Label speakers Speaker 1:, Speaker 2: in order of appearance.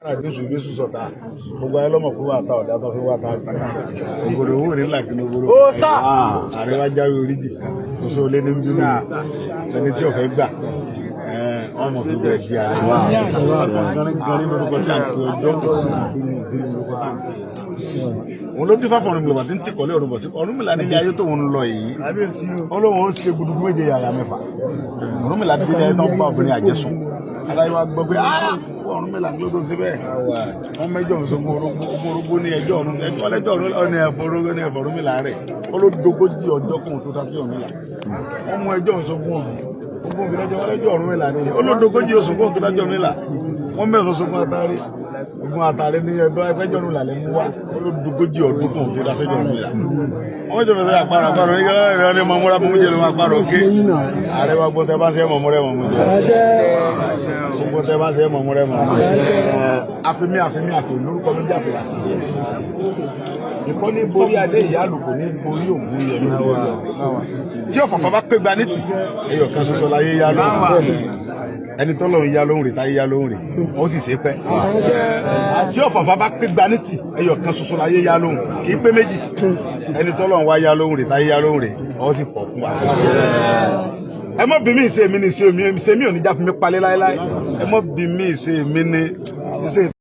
Speaker 1: Jésù Jésù sọ̀tà gbogbo ayé lọ́mọ̀ kó wà ta ọ̀dà tó fi wà ta ògòdò owó ní làkínní ògòdò ààrẹ wá jáwé oríjì oṣù olé ní bínú ẹni tí ò fẹ́ gbà ọmọ fi bẹ́ẹ̀ di ààrẹ wá gánrí lórúkọ tí a ń pè ọjọ́. Òun ló dífá fún Ọ̀rúnmìlà tí ń tìkọ̀lé ọ̀run bọ̀ sí Ọ̀rúnmìlà nílé ayé tóun ń lọ yìí. Ó lóun ó ṣe gudugudu méje yàyà mẹ́fà. Ọ̀rúnmìlà délé ayé tó ń bá obìnrin àjẹsùn. Aláyé wa gbọ́ pé Ọ̀rúnmìlà ló tó síbẹ̀. Wọ́n mẹ́jọ òṣogbo ogun orógbó ní ẹjọ́ ọ̀run, ẹjọ́ ọlẹ́jọ́ ọ̀run ọ̀nà ẹ̀fọ́ orógbó ní ẹ̀fọ́ Ọ̀rúnmìlà rẹ̀. Ó ló dogójì ọjọ́ kóhun tó ta sí Ọ̀rúnmìlà. Wọ́n mú ẹjọ́ òṣogbo ogun òbí lẹ́jọ́ ọlẹ́jọ́ Ọ̀rúnmìlà ní. Ó ló dogójì oṣù kóhun tó dájọ́ Ọ̀rúnmìlà. Wọ́n mẹ́rin òṣogbo àtàrí ogun àtàrí ní ẹgbẹ́ ẹgbẹ́jọ́ Ọ̀rúnmìlà lẹ́ mú wá. Ó ló dogójì ọdún kóhun tó dá sẹ́jọ́ Ọ̀rúnmìlà. Wọ́n jọ fẹ́ àparò àparò ní kẹ́lẹ́ ìrẹ́ ní mọ̀múra mọ̀mú jẹ́ ló máa parò ké. Ààrẹ wa gbọ́ tẹ́ bá ń ṣe mọ̀múrẹ́ mọ̀mú jẹ́. Gbogbo tẹ́ bá ń ṣe mọ̀múrẹ́ mọ̀mú jẹ́. Àfimí àfimí àfi lórúkọ méjì àfìlà. Ìkọ́ ní borí adé ìyá àlùkò ní borí ògùn yẹn. Tí ọ̀fàfà bá pé gba ní tì, ẹyọ kan ṣoṣo láyé yá lóhùn. Ẹni tó lọ́run yá lóhùn rè táyé yá lóhùn rè, ó sì ṣe pẹ́. Tí ọ̀fàfà bá pé gba ní tì, ẹyọ kan ṣoṣo láyé yá lóhùn, kì í pé méjì. Ẹni tó lọ́run wá yá lóhùn rè táyé yá lóhùn rè, ó sì pọ̀ fún wa. Ẹ mọ́ bí mi ṣe mi ni ṣe mi ṣe mi ò ní já fi mi palẹ̀ láéláé. Ẹ mọ́ bí mi ṣe mi ni ṣe.